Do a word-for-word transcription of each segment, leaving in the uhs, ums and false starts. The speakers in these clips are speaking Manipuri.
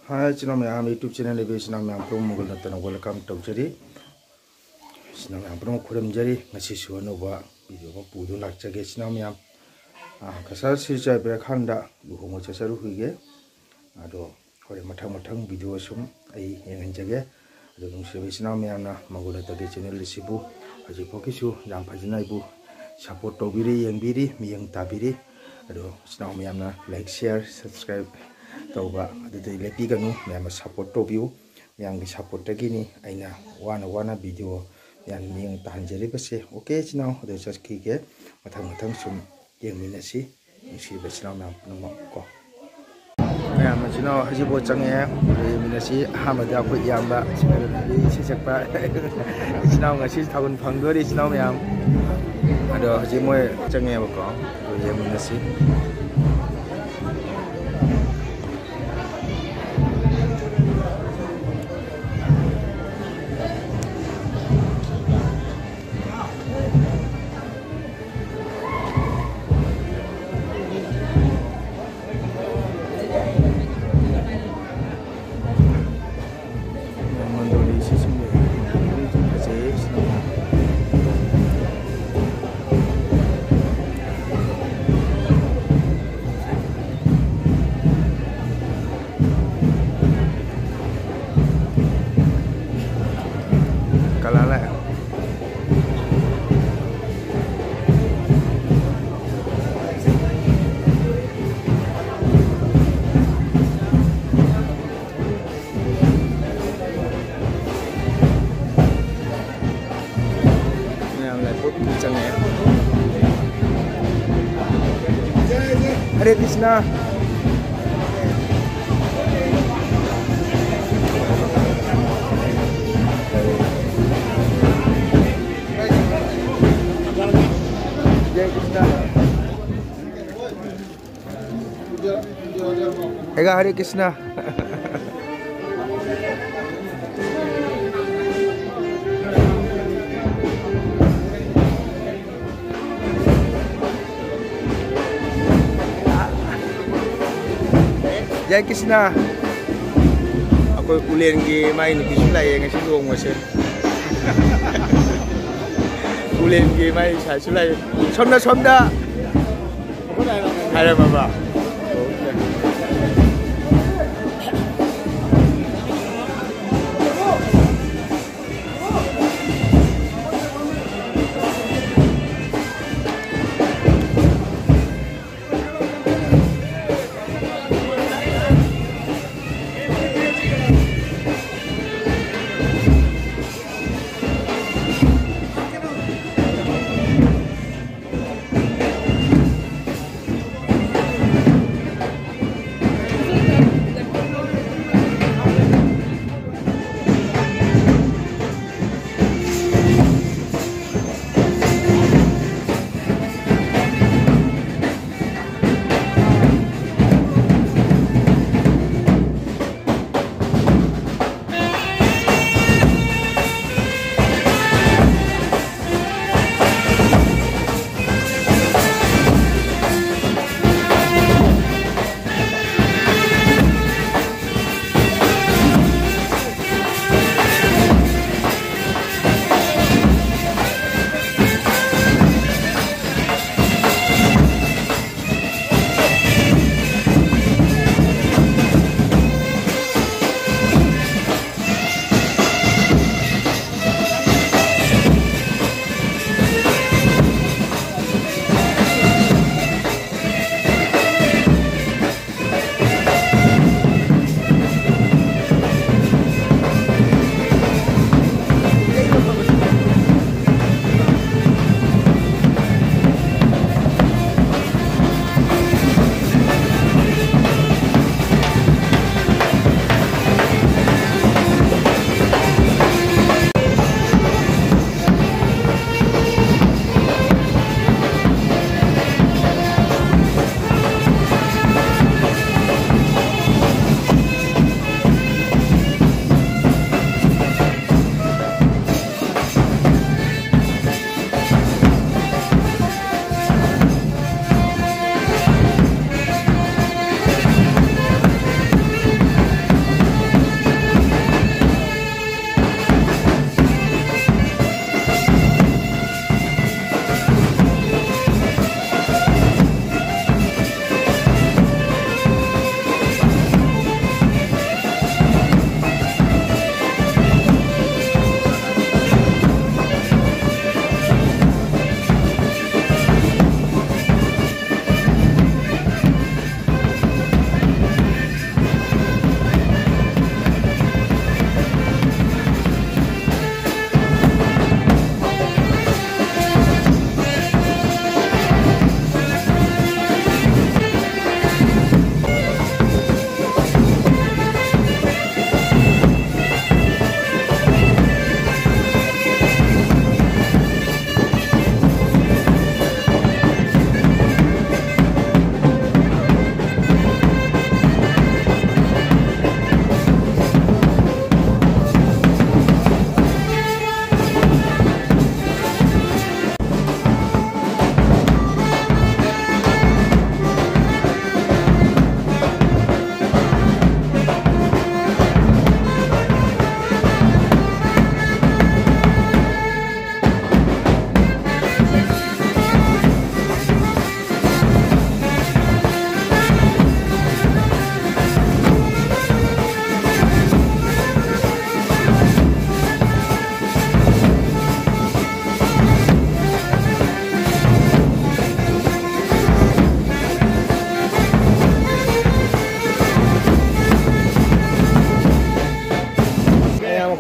ꯍꯥꯏ ꯏꯆꯤꯟ ꯏꯅꯥꯎ ꯃꯌꯥꯝ, YouTube channel ꯂꯩꯕ ꯏꯆꯤꯟ ꯏꯅꯥꯎ ꯃꯌꯥꯝ ꯄꯨꯝꯅꯃꯛ ꯃꯒꯨꯟ ꯅꯠꯇꯅ welcome ꯇꯧꯖꯔꯤ꯫ ꯏꯆꯤꯟ ꯏꯅꯥꯎ ꯃꯌꯥꯝ ꯄꯨꯝꯅꯃꯛ ꯈꯨꯔꯨꯝꯖꯔꯤ꯫ ꯉꯁꯤꯁꯨ ꯑꯅꯧꯕ video ꯑꯃ ꯄꯨꯗꯨꯅ ꯂꯥꯛꯆꯒꯦ ꯏꯆꯤꯟ ꯏꯅꯥꯎ ꯃꯌꯥꯝ꯫ ꯑꯥ, ꯀꯁꯥꯔ ꯁꯤꯔ ꯆꯥꯏꯕꯤꯔꯀꯥꯟꯗ ꯂꯨꯍꯣꯡꯕ ꯆꯠꯆꯔꯨꯈꯤꯒꯦ꯫ ꯑꯗꯣ ꯍꯣꯔꯦꯟ ꯃꯊꯪ ꯃꯊꯪ video ꯁꯨꯝ ꯑꯩ ꯌꯦꯡꯍꯟꯖꯒꯦ꯫ ꯑꯗꯣ ꯅꯨꯡꯁꯤꯕ ꯏꯆꯤꯟ ꯏꯅꯥꯎ ꯃꯌꯥꯝꯅ ꯃꯒꯨꯟ ꯅꯠꯇꯒꯤ channel ꯑꯁꯤꯕꯨ ꯍꯧꯖꯤꯛꯐꯥꯎꯒꯤꯁꯨ ꯌꯥꯝ ꯐꯖꯅ ꯑꯩꯕꯨ support ꯇꯧꯕꯤꯔꯤ, ꯌꯦꯡꯕꯤꯔꯤ, ꯃꯤꯠꯌꯦꯡ ꯇꯥꯕꯤꯔꯤ꯫ ꯑꯗꯣ ꯏꯆꯤꯟ ꯏꯅꯥꯎ ꯃꯌꯥꯝꯅ like, share, subscribe ꯇꯧꯕ ꯑꯗꯨꯗꯩ ꯂꯦꯞꯄꯤꯒꯅꯨ꯫ ꯃꯌꯥꯝꯅ support ꯇꯧꯕꯤꯌꯨ꯫ ꯃꯌꯥꯝꯒꯤ supportꯇꯒꯤꯅꯤ ꯑꯩꯅ ꯋꯥꯅ ꯋꯥꯅ video ꯃꯌꯥꯝ ꯃꯤꯠꯌꯦꯡ ꯇꯥꯍꯟꯖꯔꯤꯕꯁꯦ꯫ Okay ꯏꯆꯤꯟ ꯏꯅꯥꯎ, ꯑꯗꯨ ꯆꯠꯈꯤꯒꯦ꯫ ꯃꯊꯪ ꯃꯊꯪ ꯁꯨꯝ ꯌꯦꯡꯃꯤꯟꯅꯁꯤ꯫ ꯅꯨꯡꯁꯤꯕ ꯏꯆꯤꯟ ꯏꯅꯥꯎ ꯃꯌꯥꯝ ꯄꯨꯝꯅꯃꯛ ꯀꯣ꯫ ꯃꯌꯥꯝ ꯏꯆꯤꯟ ꯏꯅꯥꯎ ꯍꯧꯖꯤꯛꯐꯥꯎ ꯆꯪꯉꯛꯑꯦ꯫ ꯑꯗꯨ ꯌꯦꯡꯃꯤꯟꯅꯁꯤ꯫ ꯑꯍꯥꯟꯕꯗ ꯑꯩꯈꯣꯏ ꯏꯌꯥꯝꯕ ꯁꯤꯡꯒꯔ ꯅꯨꯄꯤ ꯏꯁꯩ ꯁꯛꯄ ꯏꯆꯤꯟ ꯏꯅꯥꯎ ꯉꯁꯤ ꯊꯥꯕꯜ ꯐꯪꯗꯣꯔꯤ ꯏꯆꯤꯟ ꯏꯅꯥꯎ ꯃꯌꯥꯝ꯫ ꯑꯗꯣ ꯍꯧꯖꯤꯛ ꯃꯣꯏ ꯆꯪꯉꯛꯑꯦꯕꯀꯣ꯫ ꯑꯗꯨ ꯌꯦꯡꯃꯤꯟꯅꯁꯤ꯫ ꯃꯣꯟꯗꯣꯂꯤ ꯁꯤꯁꯤꯡꯁꯦ ꯐꯖꯩꯌꯦ ꯁꯤꯅ꯫ ꯀꯂꯔ ꯂꯥꯛꯑꯦ꯫ ꯃꯌꯥꯝ ꯂꯥꯏ ꯄꯣꯠ ꯄꯨ ꯆꯪꯉꯛꯑꯦ꯫ ꯍꯔꯦ ꯀ꯭ꯔꯤꯁꯅ꯫ ꯖꯥꯏ ꯀ꯭ꯔꯤꯁꯅ꯫ ꯑꯦꯒꯥ ꯍꯔꯦ ꯀ꯭ꯔꯤꯁꯅ꯫ ꯖꯥꯏ ꯀ꯭ꯔꯤꯁꯅ꯫ ꯑꯩꯈꯣꯏ ꯎꯂꯦꯟꯒꯤ ꯃꯥꯏ ꯅꯨꯄꯤꯁꯨ ꯂꯥꯛꯑꯦ ꯉꯁꯤ ꯂꯨꯍꯣꯡꯕꯁꯦ꯫ ꯎꯂꯦꯟꯒꯤ ꯃꯥꯏ ꯁꯥꯏꯁꯨ ꯂꯥꯛꯑꯦ꯫ ꯁꯣꯝꯗ, ꯁꯣꯝꯗ꯫ ꯍꯥꯏꯔꯝꯃꯕ?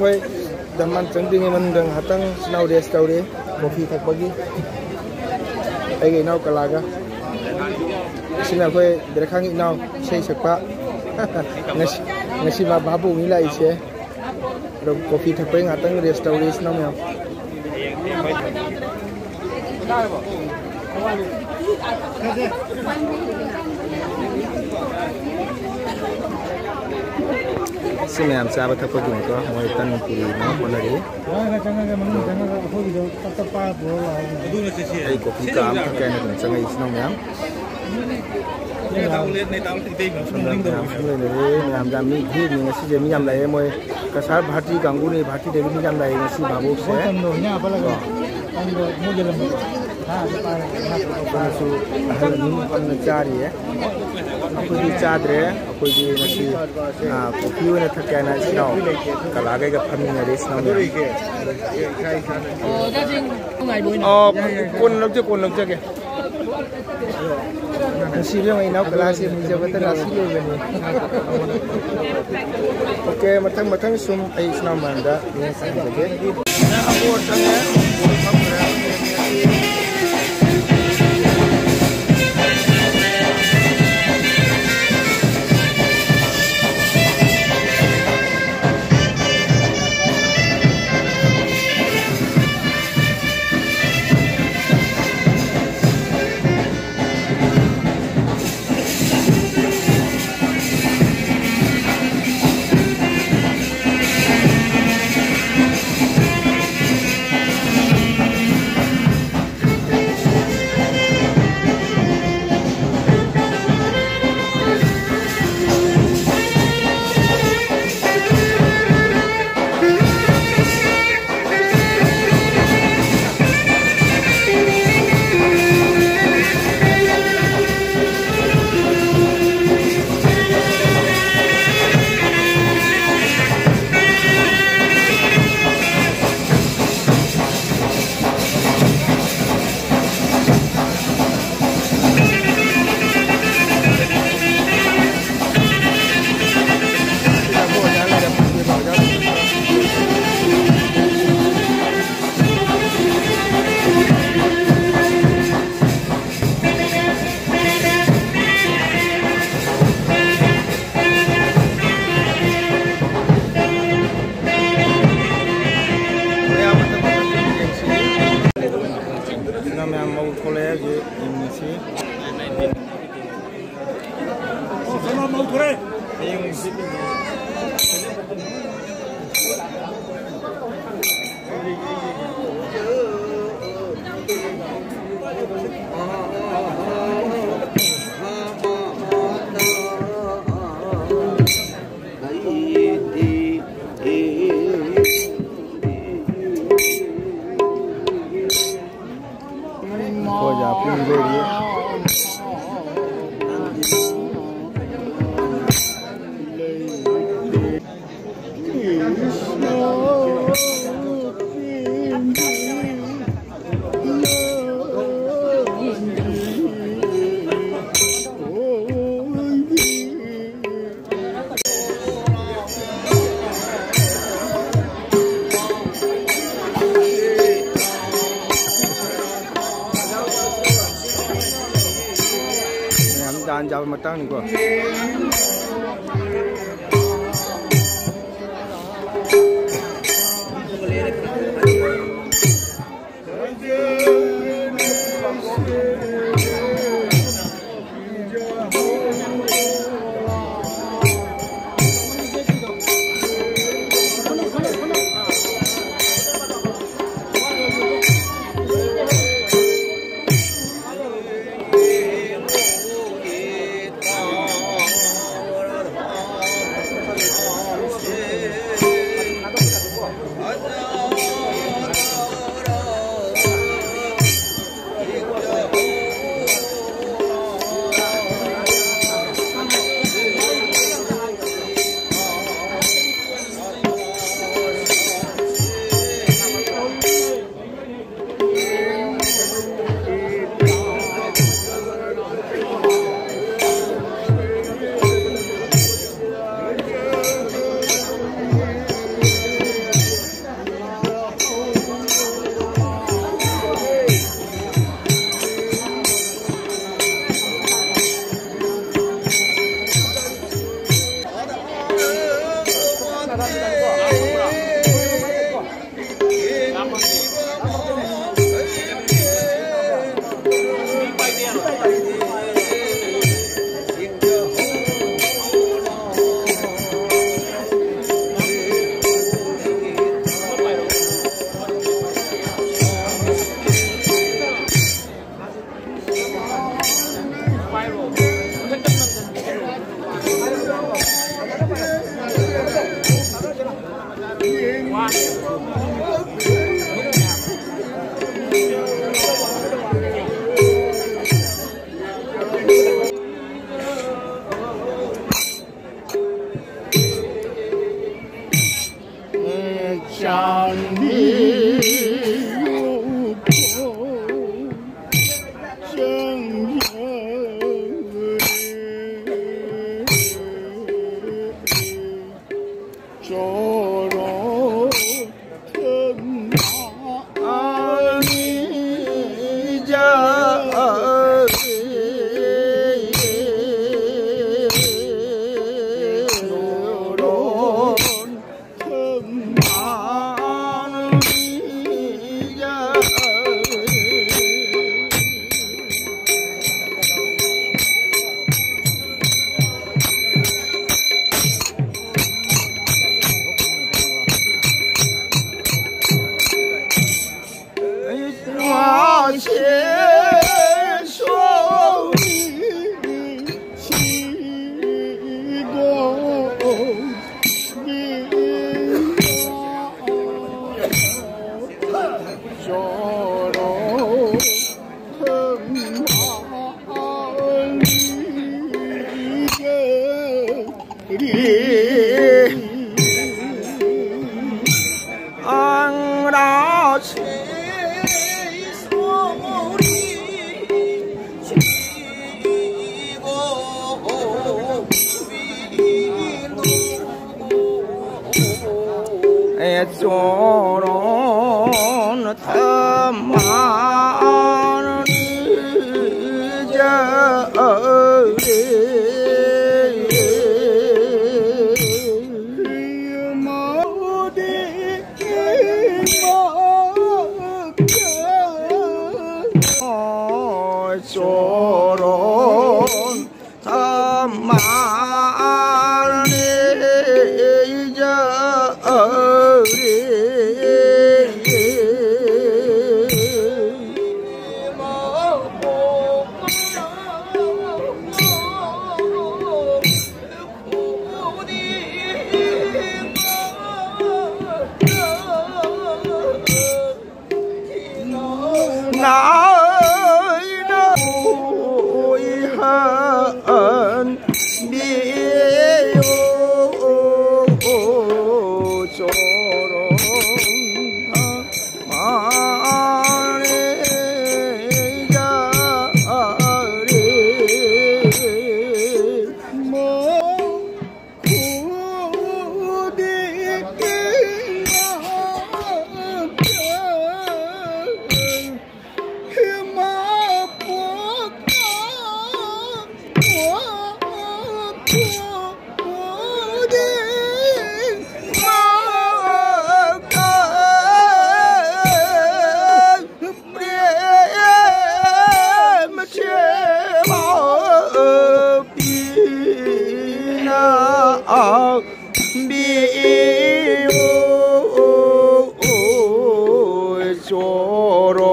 ꯑꯩꯈꯣꯏ ꯗꯃꯥꯟ ꯆꯪꯗ꯭ꯔꯤꯉꯩ ꯃꯅꯨꯡꯗ ꯉꯥꯏꯍꯥꯛꯇꯪ ꯏꯆꯤꯟ ꯏꯅꯥꯎ ꯔꯦꯁ ꯇꯧꯔꯤ, ꯀꯣꯐꯤ ꯊꯛꯄꯒꯤ꯫ ꯑꯩꯒ ꯏꯅꯥꯎ ꯀꯂꯥꯒ꯫ ꯑꯁꯤꯅ ꯑꯩꯈꯣꯏ ꯕꯤꯔꯈꯥꯡꯒꯤ ꯏꯅꯥꯎ ꯏꯁꯩ ꯁꯛꯄ꯫ ꯉꯁꯤ, ꯉꯁꯤ ꯃꯥ ꯚꯥꯕꯣꯛꯅꯤ ꯂꯥꯛꯏꯁꯦ꯫ ꯑꯗꯣ ꯀꯣꯐꯤ ꯊꯛꯄꯩ ꯉꯥꯛꯇꯪ ꯔꯦꯁ ꯇꯧꯔꯤ ꯏꯆꯤꯟ ꯏꯅꯥꯎ ꯃꯌꯥꯝ꯫ ꯁꯤ ꯃꯌꯥꯝ ꯆꯥꯕ ꯊꯛꯄꯒꯤꯅꯤꯀꯣ, ꯃꯣꯏ ꯇꯟ ꯄꯨꯔꯤ ꯑꯃ ꯍꯣꯠꯅꯔꯤ꯫ ꯆꯪꯉꯒ ꯃꯅꯨꯡ ꯆꯪꯉꯒ ꯑꯩꯈꯣꯏꯒꯤꯗꯣ ꯇꯞ ꯇꯞ ꯄꯥꯏꯔ ꯄꯨꯔ ꯂꯥꯛꯑꯣ꯫ ꯑꯩ ꯀꯣꯐꯤ ꯀꯥ ꯑꯃ ꯊꯛꯀꯦ ꯍꯥꯏꯅ ꯑꯗꯨꯝ ꯆꯪꯉꯛꯏ ꯏꯆꯤꯟ ꯏꯅꯥꯎ ꯃꯌꯥꯝ꯫ ꯁꯣꯝꯗ ꯃꯌꯥꯝ ꯁꯨꯝ ꯂꯩꯅꯔꯦ꯫ ꯃꯌꯥꯝꯗ ꯃꯤ ꯚꯤꯔꯅꯤ ꯉꯁꯤꯁꯦ, ꯃꯤ ꯌꯥꯝ ꯂꯥꯛꯑꯦ꯫ ꯃꯣꯏ ꯀꯁꯥꯔ ꯚꯥꯔꯇꯤ ꯀꯥꯡꯕꯨꯅꯤ, ꯚꯥꯔꯇꯤꯗꯒꯤ ꯃꯤ ꯌꯥꯝ ꯂꯥꯛꯑꯦ ꯉꯁꯤ ꯚꯥꯕꯣꯛꯁꯦ꯫ ꯀꯣ꯫ ꯁꯣꯝꯗꯁꯨ ꯑꯍꯜ ꯑꯅꯤ ꯑꯃꯅ ꯆꯥꯔꯤꯌꯦ꯫ ꯑꯩꯈꯣꯏꯗꯤ ꯆꯥꯗ꯭ꯔꯦ꯫ ꯑꯩꯈꯣꯏꯗꯤ ꯉꯁꯤ, ꯑ, ꯀꯣꯐꯤ ꯑꯣꯏꯅ ꯊꯛꯀꯦ ꯍꯥꯏꯅ ꯏꯆꯤꯟ ꯏꯅꯥꯎ ꯀꯂꯥꯒꯩꯒ ꯐꯝꯃꯤꯟꯅꯔꯦ ꯏꯆꯤꯟ ꯏꯅꯥꯎ ꯃꯌꯥꯝ꯫ ꯑꯣ, ꯀꯣꯟꯅ ꯂꯧꯖꯒꯦ, ꯀꯣꯟꯅ ꯂꯧꯖꯒꯦ꯫ ꯉꯁꯤ ꯏꯕꯦꯝꯃ ꯏꯅꯥꯎ ꯀꯂꯥꯁꯦ ꯃꯨꯟꯖꯕꯇ ꯉꯁꯤ ꯂꯣꯏꯕꯅꯤ꯫ ꯑꯣꯀꯦ, ꯃꯊꯪ ꯃꯊꯪ ꯁꯨꯝ ꯑꯩ ꯏꯆꯤꯟ ꯏꯅꯥꯎ ꯃꯌꯥꯝꯗ ꯃꯤꯡ ꯆꯟꯖꯒꯦ꯫ ꯈꯣꯏ ꯌꯥ ꯄꯨꯡ ꯂꯣꯏꯔꯤ꯫ ꯃꯌꯥꯝ ꯗꯥꯟ ꯆꯥꯕ ꯃꯇꯥꯡꯅꯤꯀꯣ꯫ 아, 미, 우, 우, 우, 조론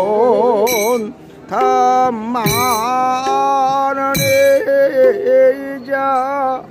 탐마는 이자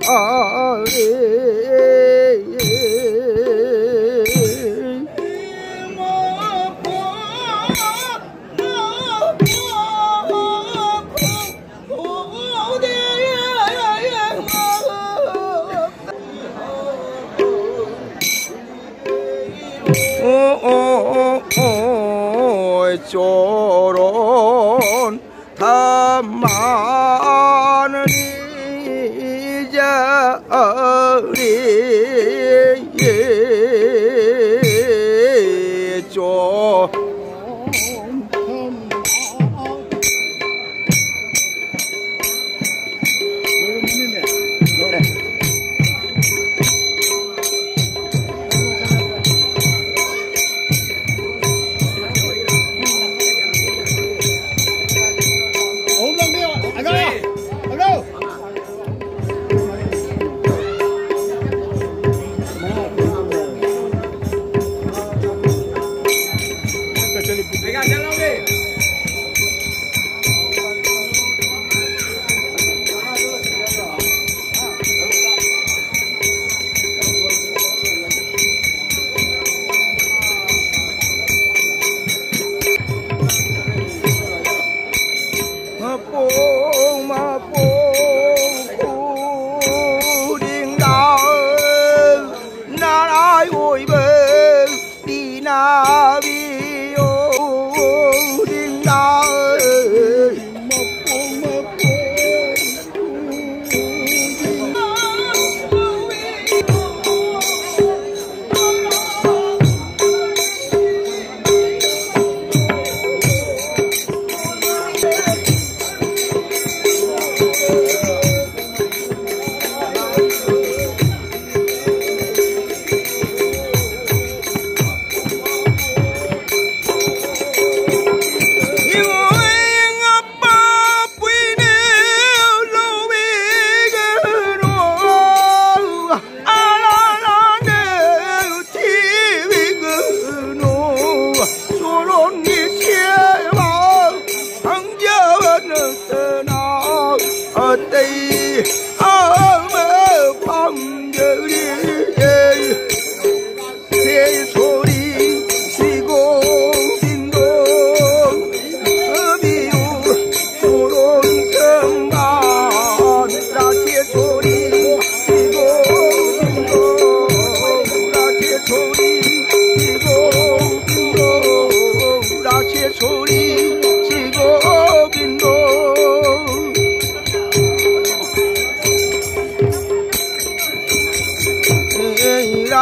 어, 어, 어, 어, 저런 다 많은 이 자리에 좀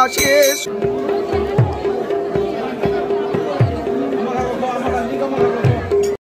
Gracias.